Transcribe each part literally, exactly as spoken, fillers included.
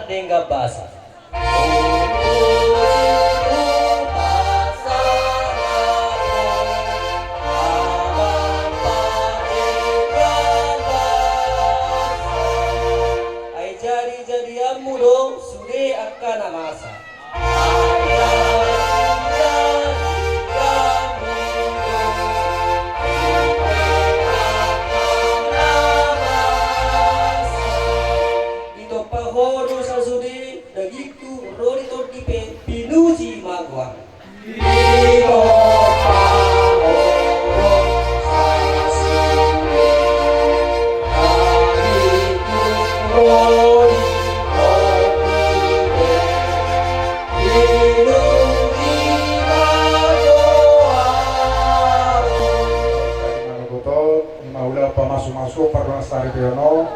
Denggan basa. Ai jadi-jadianmu do sude angka na masa. Ditompa ho do sasude, dagingku ro di tondi pe, pinuji ma goarmu. Ima ulaon pamasumasuon pardongansaripeon on.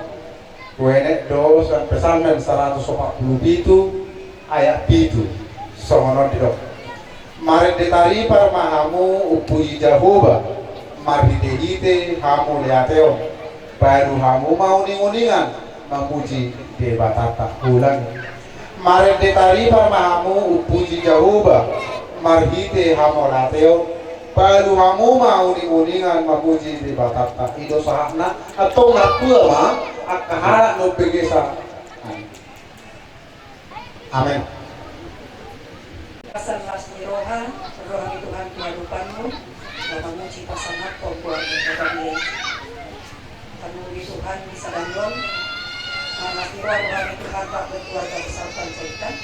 Huenet do sian Psalmen saratus opat pulu pitu ayat pitu, songon on didok: Marende taripar ma hamu umpuji Jahowa, marhitehite hamuliateon, baru hamu ma uninguningan mamuji Debatanta. Huulangi. Marende taripar ma hamu umpuji Jahowa, marhite hamuliateon, baru hamu ma uninguningan mamuji Debatanta. I do sahatna. Antong martua ma angka halak na umbegesa. Amen. Pasan las ni roha, roha ni Tuhan tu adopanmu, na mamuji pasangaphon goarmu na badia i. Hamu di Tuhan di sadari on, marlas ni roha roha ni Tuhan rap dohot keluarga besar Panjaitan,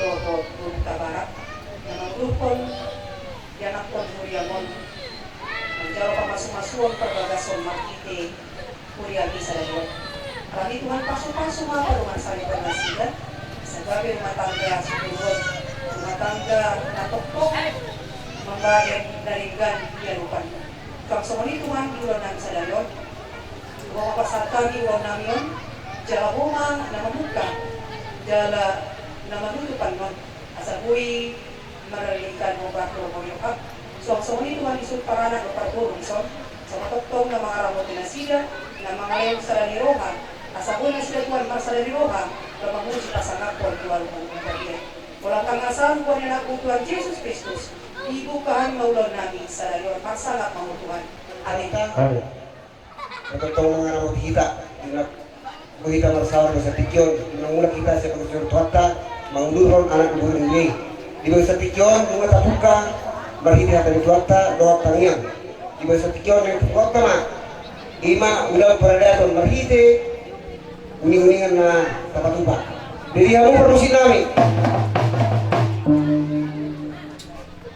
dohot Huta Barat, na manguruhon ianakhon huriam on, manjalo pamasumasuon parbagason marhite huriam i sadari on. Alani Tuhan pasupasu ma pardongansaripeon nasida, asa gabe rumah tangga sumurung, rumah tangga na tongtong mambahen na denggan di adopanmu. Suang songon i Tuhan di ulaon nami sadari on. Ho ma pasahat hami ulaon nami on, jala Ho ma na mamungka, jala na manutup annon, asa boi marlingkan hombar tu lomo ni roham. Suang songon i Tuhan di suhut paranak dohot parboru dison, asa ma tongtong na mangaramoti nasida, na mangalehon sada ni roha, asa boi nasida Tuhan marsada ni roha, laho mamuji pasangaphon goarmu na badia i. Holan tangasan goar ni Anakmu Tuhan Jesus Kristus, dibuka hami ma ulaon nami sadari on, marsangap ma Ho Tuhan. Amen. Amen. Tongtong mangaramoti hita, di na boi hita marsaor di bagasan tingki on, di na mulak hita sian bagasan Tuhanta, mangudurhon anak ni boru ni Tuhan i. Di bagasan tingki on, nunga tabuka marhite hata ni Tuhanta dohot tangiang. Di bagasan tingki on, naeng tabuka ma, ima ulaon paradaton marhite uninguningan na tapatupa. Jadi hamu parmusik nami.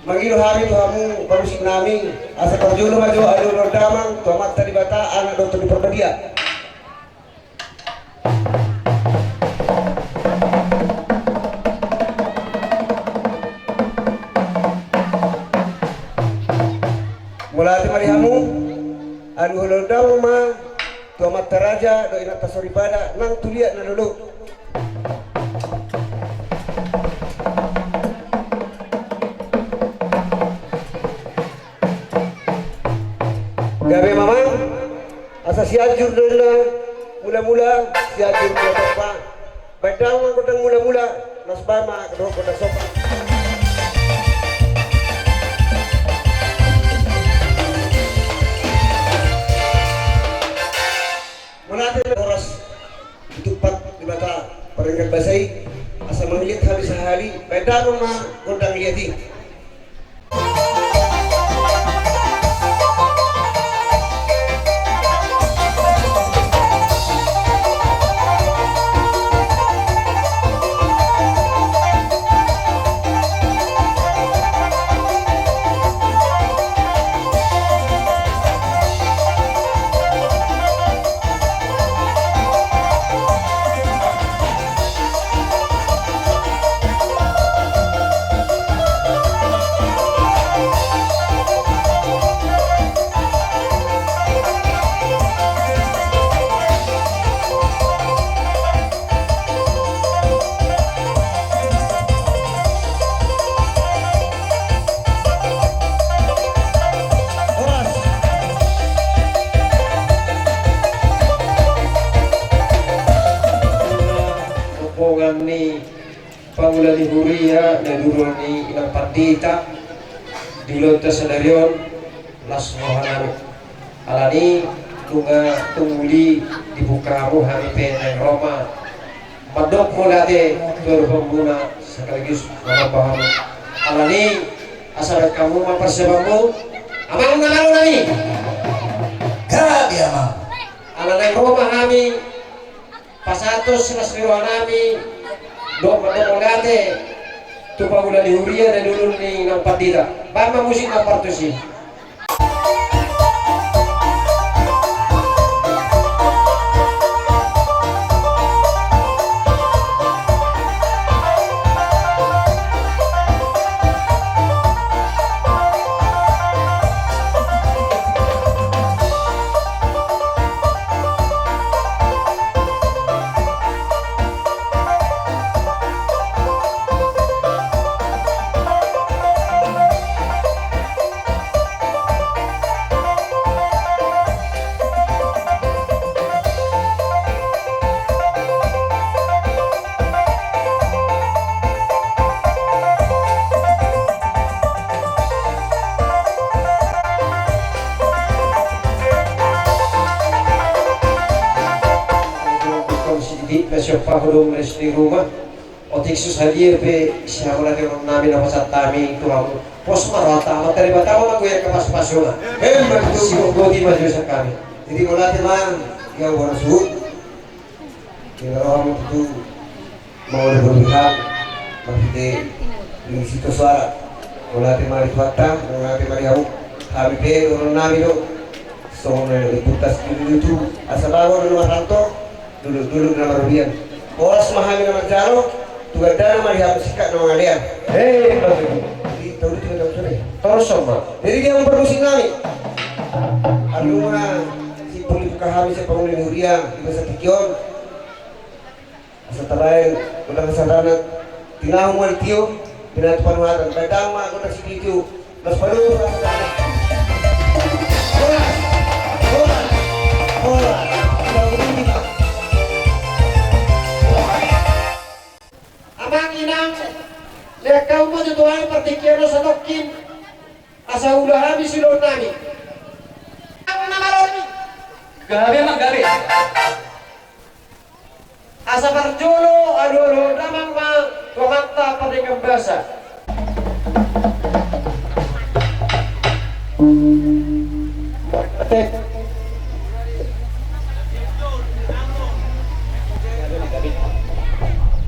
Mangido hami tu hamu parmusik nami, asa parjolo ma jo alualuhon damang tu Amanta Debata, Anak dohot Tondi Parbadia. Mauliate ma di hamu, alualuhon damang ma tu amanta raja dohot inanta soripada nang tu liat na lolo. Gabe ma amang, asa Sianjur do ninna mulamula, Sianjur do ninna tompa. Baen damang ma gondang mulamula, laos baen ma dohot gondang somba. Mauliate ma horas ditumpak Debata pardenggan basa i, asa mangaliat hami sahali, baen damang ma gondang liat i. Ia na dulu ni inang pandita di ulaonta sadari on, las rohanami. Alani nunga tung uli dibuka hamu, hami pe naeng ro ma mandok mauliate tu adopanmuna sekaligus manamba hamu. Alani asa baen hamu ma parsiapanmu, amang na malo nami. Gabe amang. Ala naeng ro ma hami pasahathon las ni rohanami dohot mandok mauliate tu pangula ni huria na dulu ni inang pandita. Baen ma musik na partusi. Di na siop pahu dong les ni ruma. Otik so sadia pe sihaholahononnami na pasahat hami tu hamu, pos ma rohanta, Amanta Debata ma manggoyangkon pasupasuna. Emma tutu. Sigogoti ma jolo sian hami. Jadi mauliate ma, ia bona suhut. Di na rohamu tutu mangoloi hami marhite di sitio suara. Mauliate ma di Tuhanta, mauliate ma di hamu. Hami pe dohononnami do songon na di puntas di tutu, asa bago do na marhalto, dolok-dolok na marugian. Horas ma hami na manjalo, tu gandana ma di hamu singkat na mangalean. Hei, Bang Ibu. Jadi, tahu itu kita sudah. Torus sama. Jadi dia mempermusik nami. Anu ma, simpul dibuka hami sian pangula ni huria di masa tingki on. Asa tabaen gondang hasadanan, tinahu ma di tio, pinatu panuhatan, baen damang ma gondang sitio-tio. Las palu, las palu. Horas, horas, horas. Amang inang, lean hamu ma tu toha partingkian on satongkin, asa ula hami siulaon nami. Amang na malo nami. Gabe ma gabe. Asa parjolo alualu damang ma tu amanta Pardenggan Basa.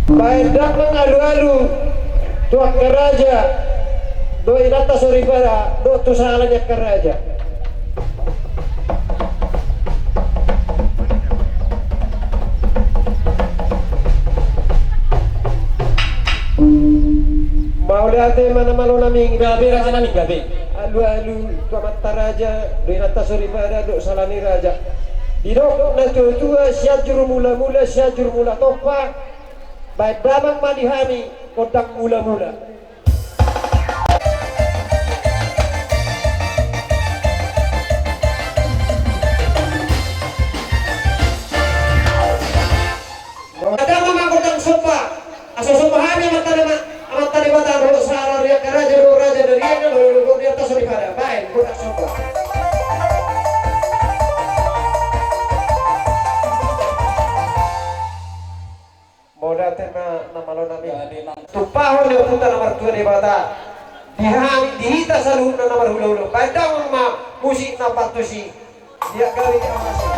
Baen damang alualu tu angka raja dohot inanta soripada dohot tu sala ni angka raja. Mauliate ma na malo nami. Gabe raja nami, gabe. Alualu tu amanta raja dohot inanta soripada dohot sala ni raja. Didok na tuatua, Sianjur Mulamula, Sianjur Mula Tompa. Baen damang ma di hami gondang mulamula. Baen damang ma gondang somba. Asa somba hami amanta Debata, amanta Debata dohot sala ni angka raja dohot raja na rian dohot inanta soripada. Baen gondang somba. Mauliate ma na malo nami. Tumpahon ni Ompunta na martua Debata di hami, di hita saluhutna na marhulahula. Baen damang ma musik na partusi. Dia kali dia masih.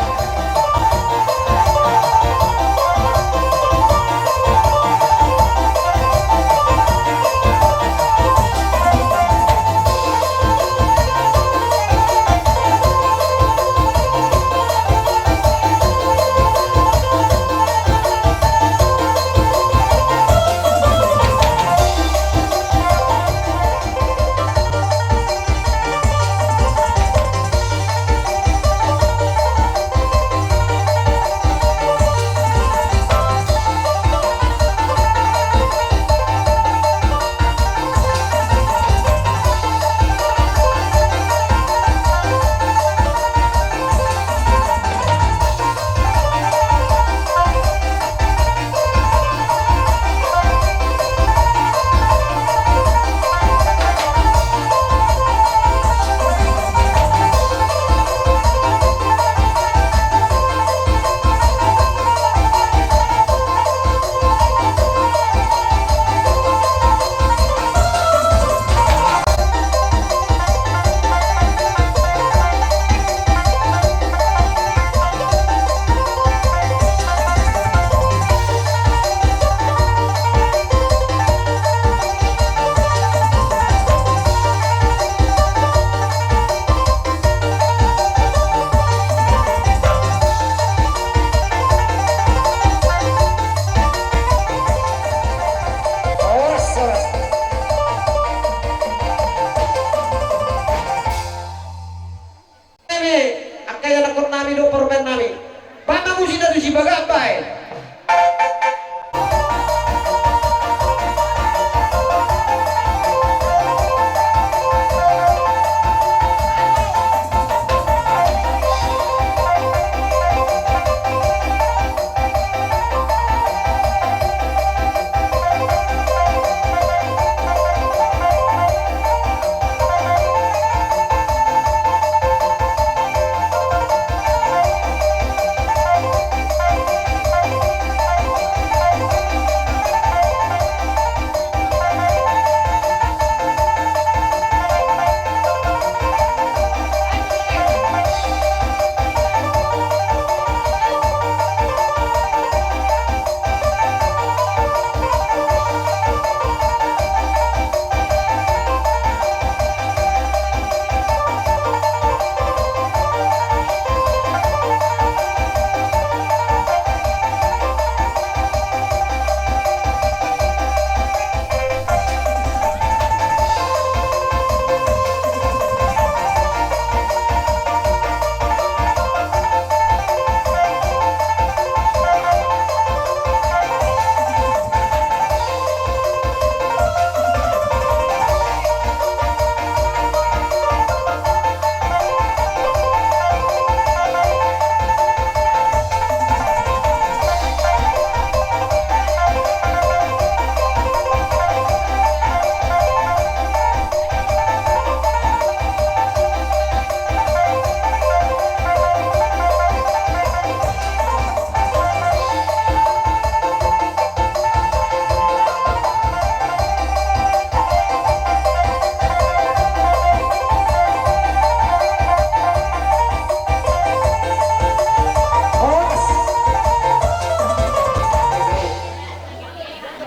nami. Baen ma musik na tusi bagak baen.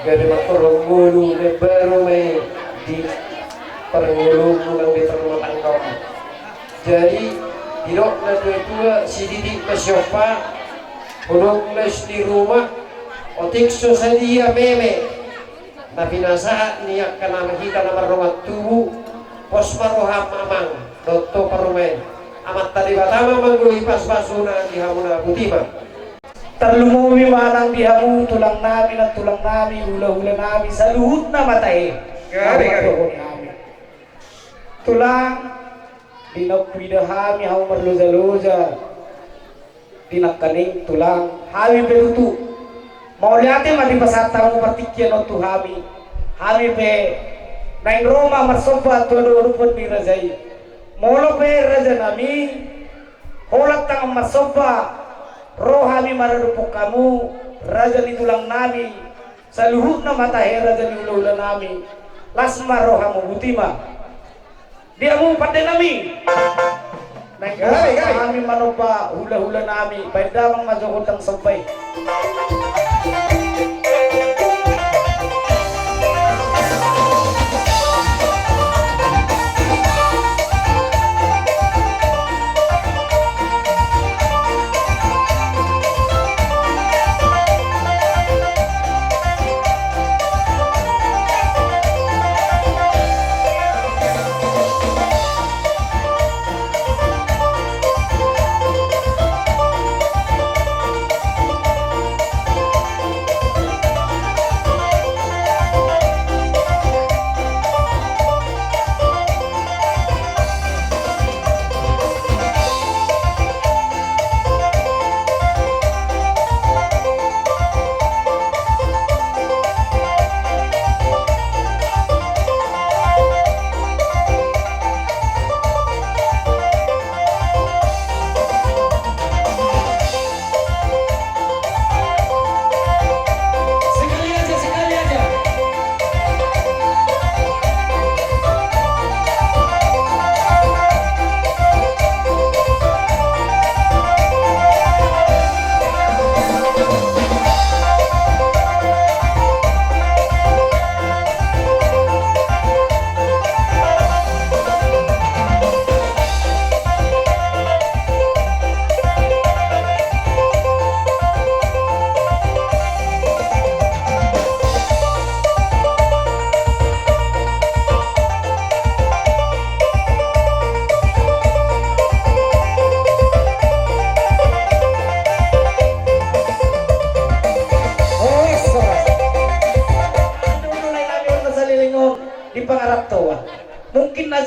Gabe mangkorhon ngolu na baru ma i di parngolumu nang di parrumatanggaonmu. Jadi, didok na tua-tua, sididik ma siompa, hudok na di rumah, otik so sadia meme. Na pinasahat ni angka na hita na marrumah tubu, pos ma roham amang, dohot parumaen. Amanta Debata ma manggoluhi pasu-pasuna di hamu na boti ma. Tarlumobi ma nang di hamu tulang nami, nantulang nami, hula-hula nami, saluhutna ma tahe. Gabe, gabe. Tulang, di na umhuida hami hamu marloja-loja, di nangkaning tulang, hami pe tutu mauliate ma dipasahat hamu partingkian on tu hami. Hami pe naeng ro ma marsomba tu adopan ni raja i. Molo pe raja nami, holan tangan marsomba, ro hami maradophon hamu, raja ni tulang nami, saluhutna ma tahe, raja ni hula-hula nami, las ma rohamu, boti ma. Di hamu pande nami. Naeng, gabe, gabe, hami manomba hula-hula nami, baen damang ma jo gondang somba i.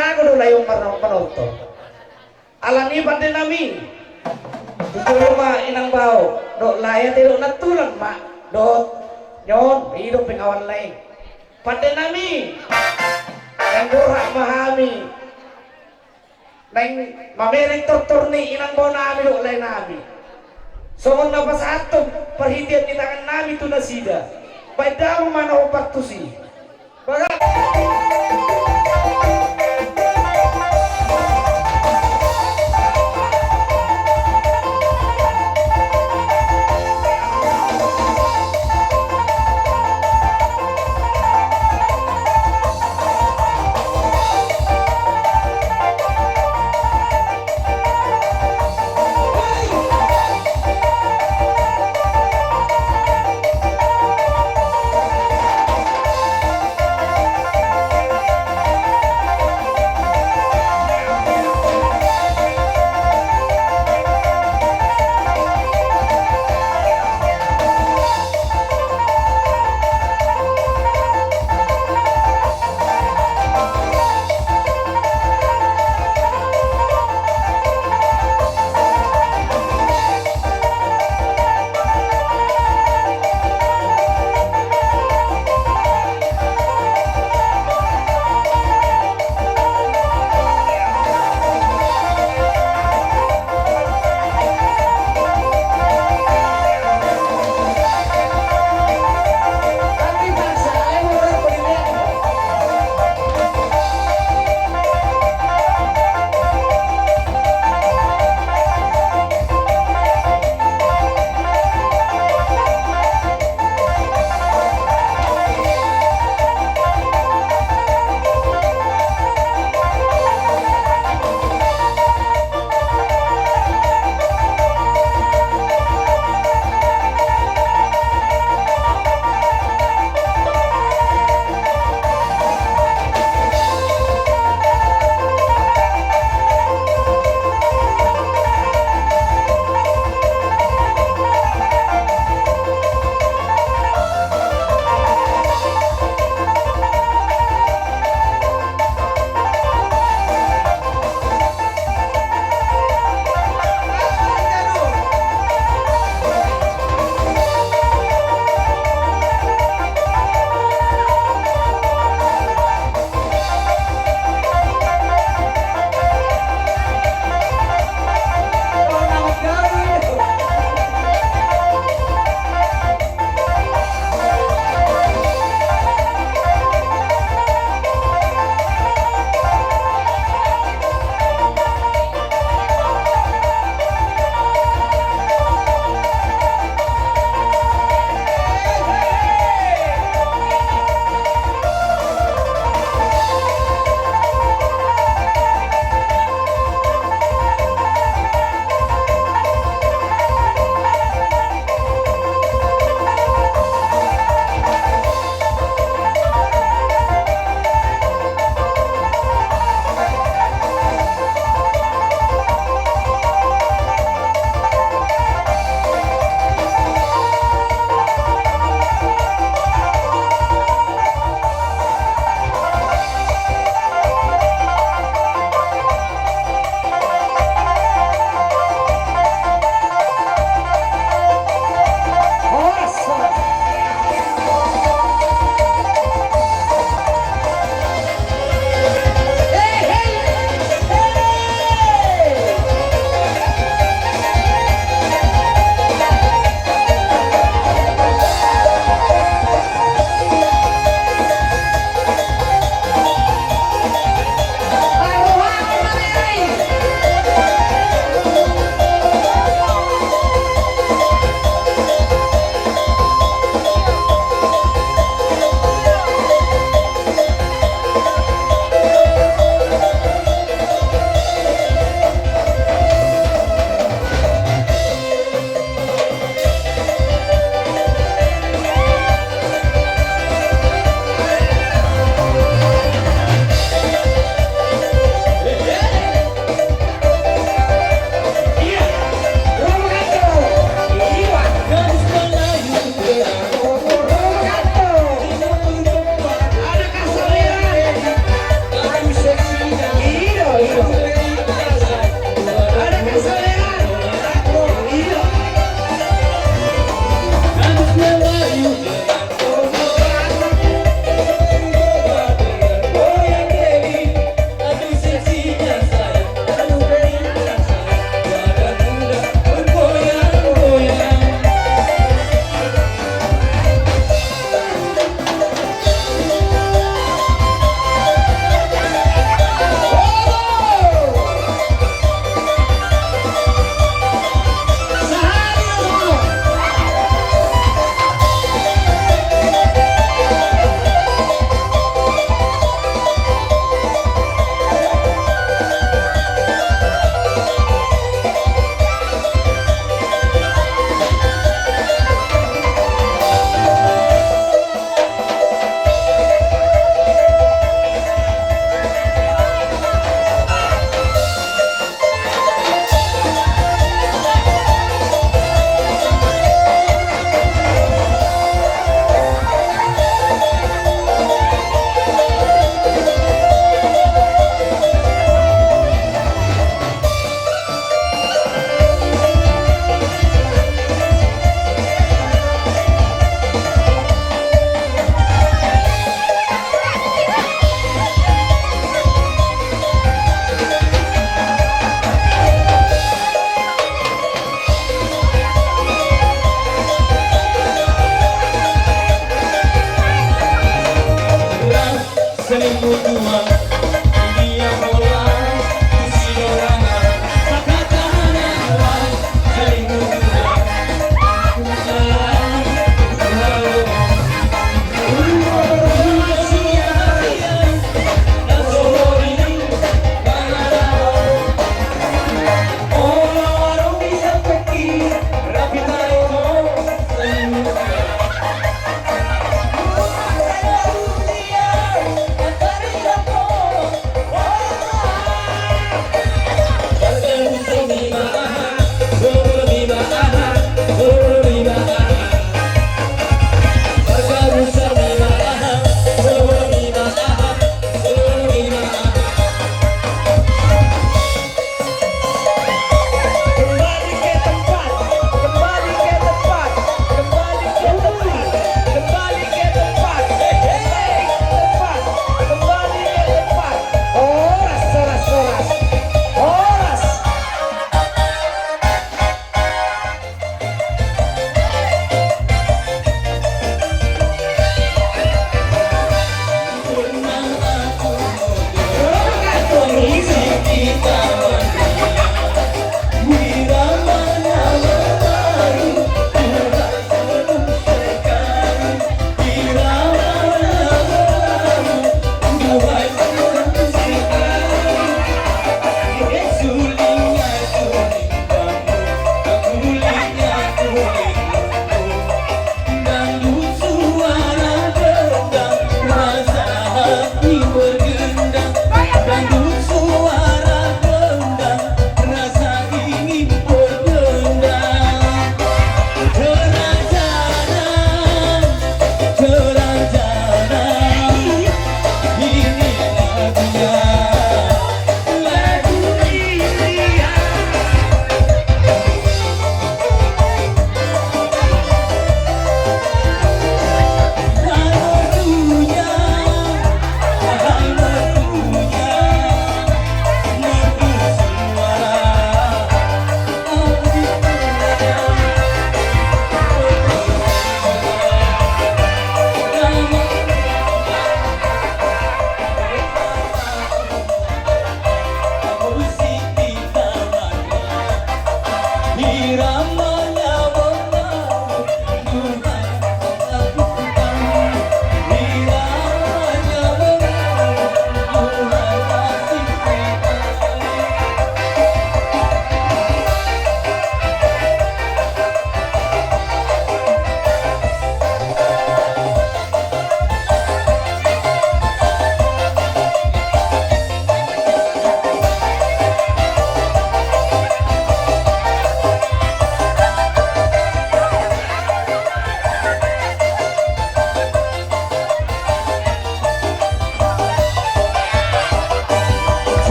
Jago do lae on mar-, manortor. Alani i pande nami, tu jolo ma inang bao dohot lae, ate dohot nantulang ma dohot ni on, i do pengawan lae. Pande nami, naeng borhat ma hami, naeng mamereng tortor ni inang bao nami dohot lae nami. Songon na pasahathon parhitean ni tangan nami tu nasida, baen damang ma na hombar tusi.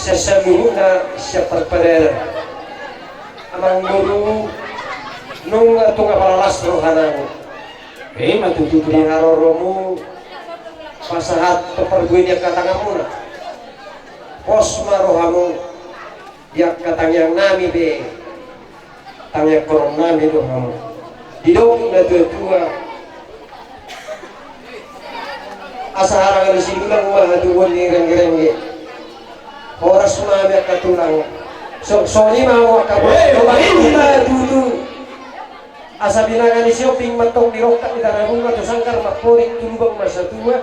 Sian saluhutna sian parpadanan. Amangboru, nunga tung apala las rohanami. Ima tutu, di haroromu pasahat tu parbue ni angka tanganmuna. Pos ma rohamu di angka tangiangnami be. Tangiangkononnami do hamu. Didok natuatua, asa harangan ni sinulang ma hatubuan ni renggerengge. Horas ma hami angka tulang. So, songon i ma hamu angka boru. Ima tutu. Asa binanga ni siomping mantong di rongkap ni Tarabunga, tu sanggar ma amporik, tu lubang ma satua.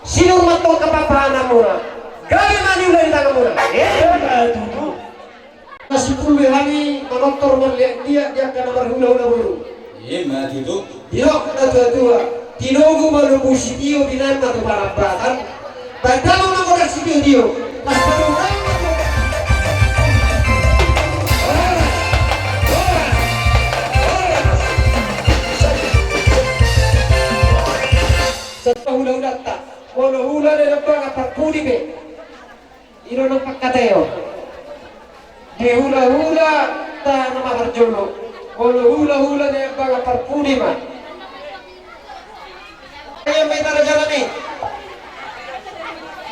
Sinur mantong angka pahanpahanmuna. Gabe ma niula di tanganmuna. Ima tutu. Nasipul be hami manortor marliatliat di angka na marhulahula boru. Ima tutu. Didok natuatua, tinogu ma lombu sitio, binahen ma tu parambatan. Baen damang ma godang sitiotio. Las parurai ma tu. Horas, horas, horas. Sahat tu hulahulanta. Molo hula na niambangan parpudi be, i do na pangkataion. Di hulahulanta na parjolo, molo hulahula na niambangan parpudi ma. Ia ma hita rajanami.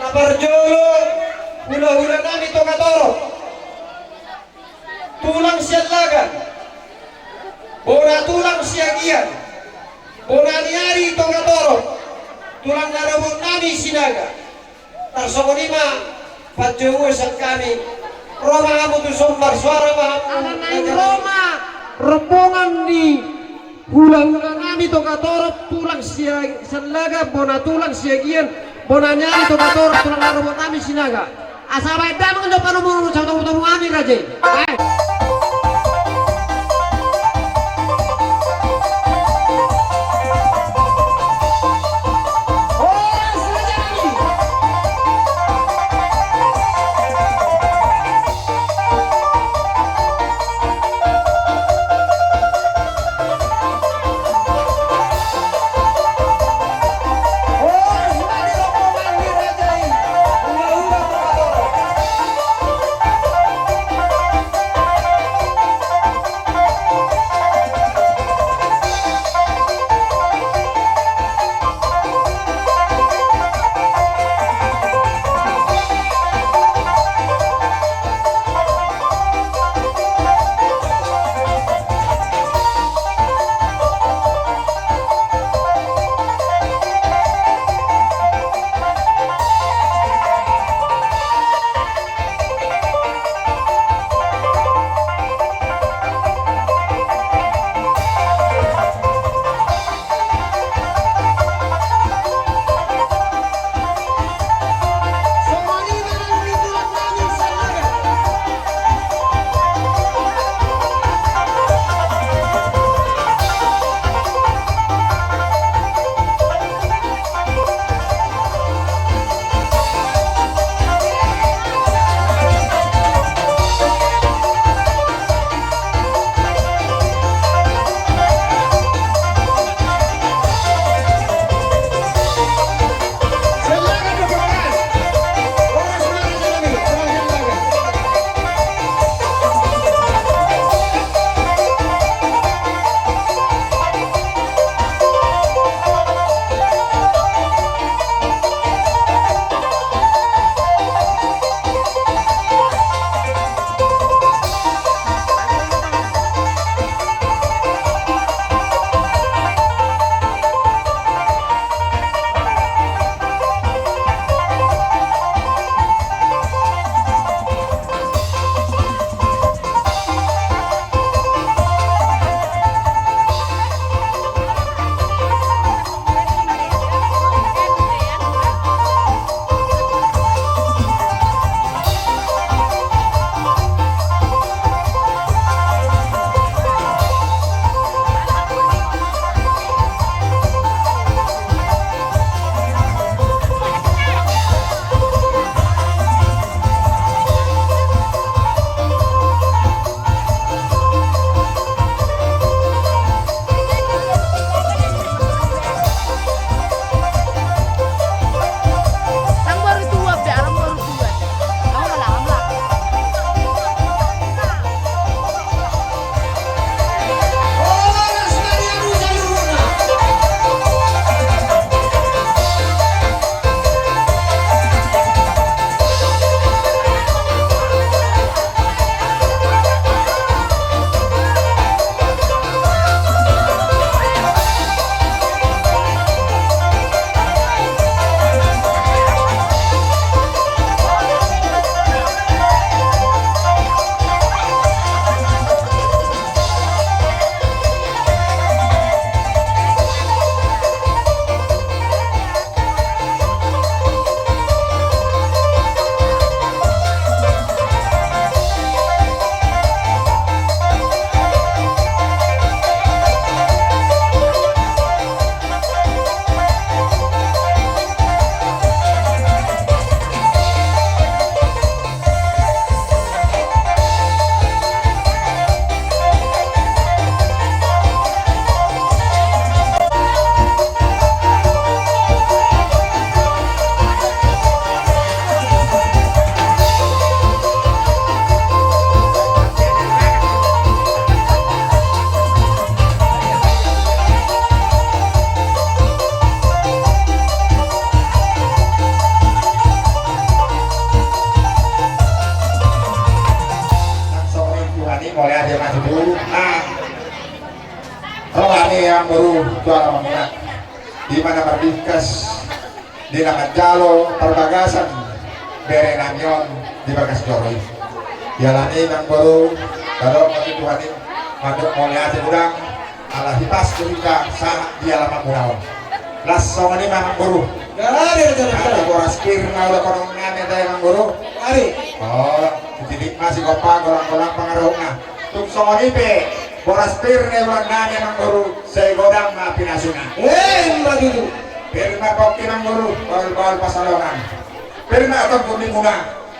Na parjolo, hulahulanami Togatorop. Tulang Siallaga. Bona tulang Siagian. Bona ni ari Togatorop. Tulang na robotnami Sinaga. Tarsongon i ma panjouon sian hami. Ro ma hamu tuson, marsuara ma hamu. Ala naeng ro ma rombongan ni hulahulanami Togatorop, tulang Sia-, Siallaga, bona tulang Siagian, bona ni ari Togatorop, tulang na robotnami Sinaga. Asa baen damang do panomunomu, asa tomutomu hami raja i. Baen. Amangboru, tu alamannami, di na marbingkas, di na manjalo parbagasan bere nami on di bagas joro i. Di ala ni i, amangboru, tadok ma tu Tuhan i, mandok mauliate godang, ala hipas do hita sahat di alamanmuna on. Las songon i ma, amangboru. Gabe, gabe, gabe. Boras pir na hudokhononnami, amangboru. Ari. O, dititik ma sigompa, golang-golang pangarahutna. Tung songon i pe boras pir na hudokhononnami, amangboru, sai godang ma pinasuna. Emma tutu. Pir ma pongki, amangboru, bahul-bahul pansalongan. Pir ma antong pondimuna,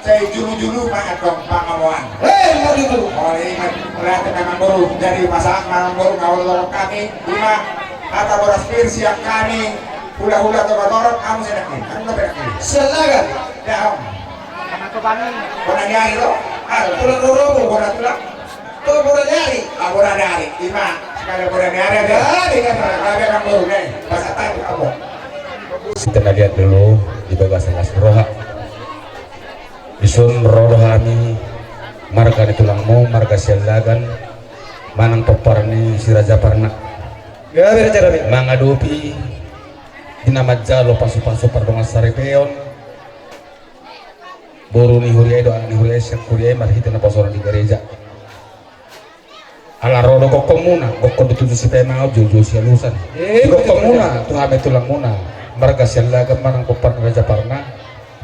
sai julu-julu ma antong pangomoan. Emma tutu. Mauliate ma, amangboru. Jadi pasahat ma, amangboru, na hudokhon hami, ima hata boras pir sian hami, hula-hula Togatorop, hamu sai nangkin. Hamu na pe nangkin. Siallagan. Ya, om. Bona ni ari do. Ah, tulang rorobot. Bona tulang. Tu bona ni ari. Ah, bona ni ari. Ima, sakali bona ni ari, ari. Ari, ari. Ari, ari, amangboru, ne. Pasahat hami, amangboru. Hita na liat dulu di bagasan las ni roha. Dison ro do hami marga ni tulangmu, marga Siallagan, manang pomparan ni Si Raja Parna. Gabe, gabe. Mangadopi di na manjalo pasu-pasu pardongansaripeon. Boru ni huria i dohot anak ni huria i, sian huria i marhite naposona di gareja. Ala ro do gokhonmuna, gokhon do tutu sipaima, jolo-jolo sialusan. Eh, gokhonmuna tu hami tulangmuna, marga Siallagan manang pomparan ni Raja Parna.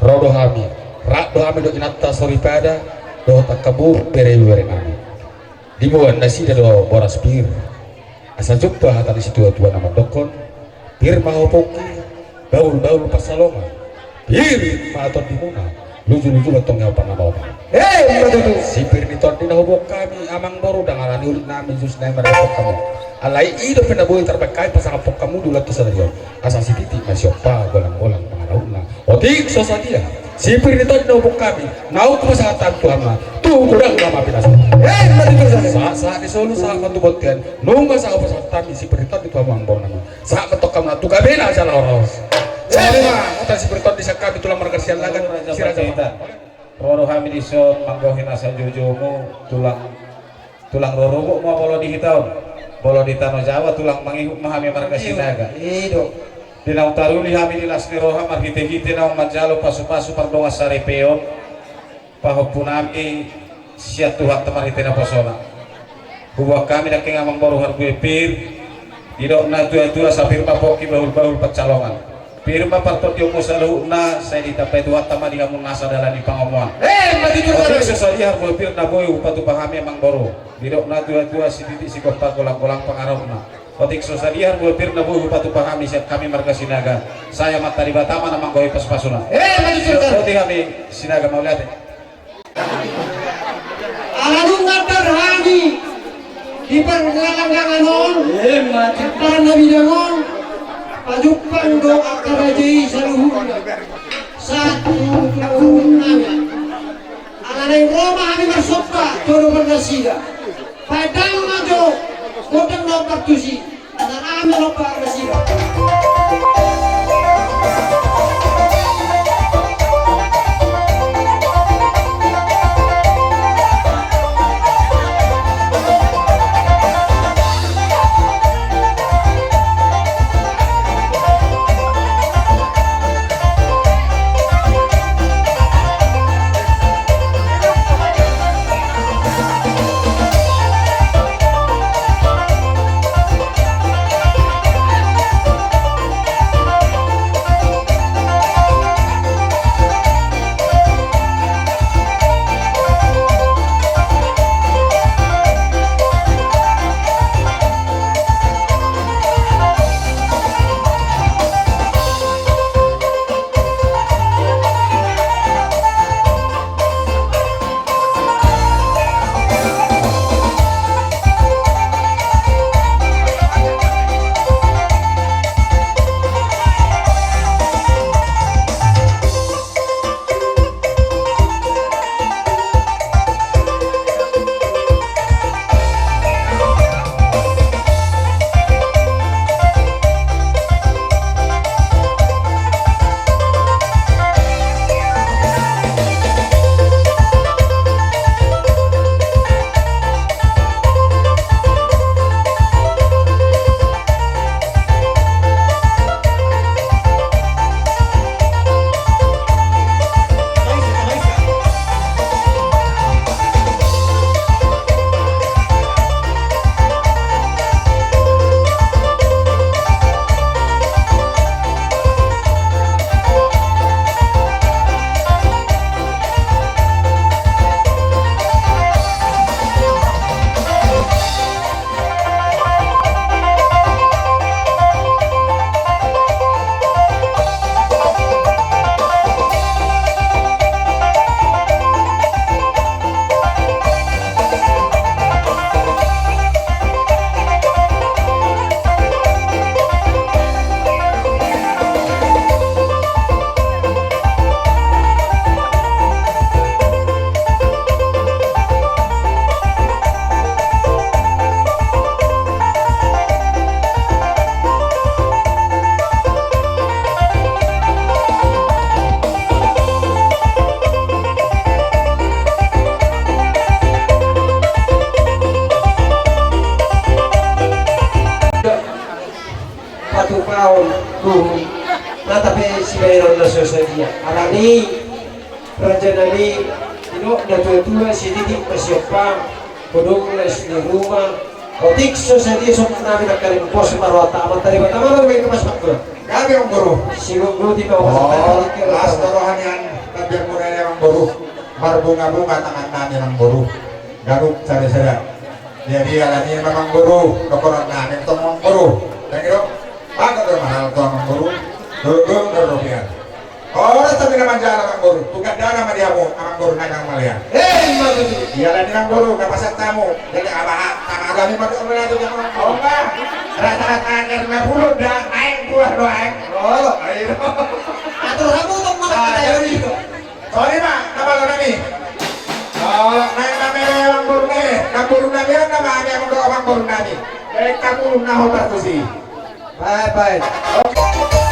Ro do hami, rap do hami dohot inanta soripada dohot angka boru, bere-bere nami. Diboan nasida do boras pir. Asa jumpa hata ni situa-tua na mandokhon: Pir ma ho pongki, bahul-bahul pansalongan. Pir ma tondimuna, luju-luju ma antong ni ompan na maompan. Eh, ima tutu. Sipir ni tondi na huboan hami, amangboru, ndang ala ni ulik nami jus nai mardokhon hamu. Alai i dope na boi tarbahen hami pasahathon hamu di ulaon sadari on. Asa sititik ma sigompa, golang-golang pangarahutna. Otik so sadia sipir ni tondi na huboan hami, naung hupasahat hami tu hamu, tu godang ma pinasuna. Eh, ima tutu. Sahat-sahat ni solu, sahat ma tu bontean, nunga sahat hupasahat hami sipir ni tondi tu hamu, amangboru nami. Sahat ma antong hamu tu gabena jala horas. Songon i ma hata ni sipir ni tondi sian hami tulang marga Siallagan, Si Raja Parna. Ro do hami dison manggohi nasa joujoumu, tulang, tulang rorobot ma molo di hita on. Molo di Tano Jawa tulang mangihut ma hami marga Sinaga. I do. Di naung taruli hami di las ni roha marhite-hite naung manjalo pasu-pasu pardongansaripeon, pahompunami sian Tuhanta marhite naposona. Huboan hami nangkin, amangboru, harbue pir. Didok na tua-tua, sai pir ma pongki, bahul-bahul pansalongan. Pir ma partondionmu saluhutna, sai ditambai Tuhanta ma di hamu nasa dalan ni pangomoan. Eh, ima tutu. Otik so sadia harbue pir na boi hupatupa hami, amangboru. Didok na tua-tua, sititik sigompa, golang-golang pangarahutna. Otik so sadia harbue pir na boi hupatupa hami sian hami marga Sinaga, sai Amanta Debata ma na manggohi pasu-pasuna. Eh, ima tutu. Boti hami Sinaga, mauliate. Ala nunga andar hami di pargelanggangan on, eh, ima tutu, di parnabidang on, pajumpang do angka raja i saluhutna. Sahat tu, tu, tu, tu, tu, ala naeng ro ma hami marsomba tu adopan nasida. Padang ma jo, godang na ombar tusi. Taon, tuhu, na tape sibaenon na so sadia. Alani, raja nami, didok na tua-tua, sididik ma siompa, godang les ni ruma, otik so sadia sombong nami nangkaning pos ma rohanta, Amanta Debata ma na umbahen tu pos ma. Gabe amang boru. Sigogoti ma. Oh, pasahat las do roha nian, tapian muna ni amang boru. Marbunga-bunga tangan nami amang boru. Ganup sada-sada. Jadi alani ma amang boru, dohonon nami tong amang boru. Dang i do. Bagot do mahal tu amang boru. Dodol do robean. Ora tapi na manjalo amang boru. Tu gandana ma di hamu amang boru na nang malean. Eh, ima tutu. Ia alani amang boru na pasahat hamu. Jadi abaha tama alani ma tu amang boru. Rata-rata angger na pulu da aeng buah do aeng. Olo. Ayo. Atur hamu tong mana. Ah, jadi. Sori ma, na malo nami. Sori ma, na mele amang boru nami, na boru nami on na mami amang do amang boru nami. Baik kamu na hobar tusi. Baik, baik. Oke.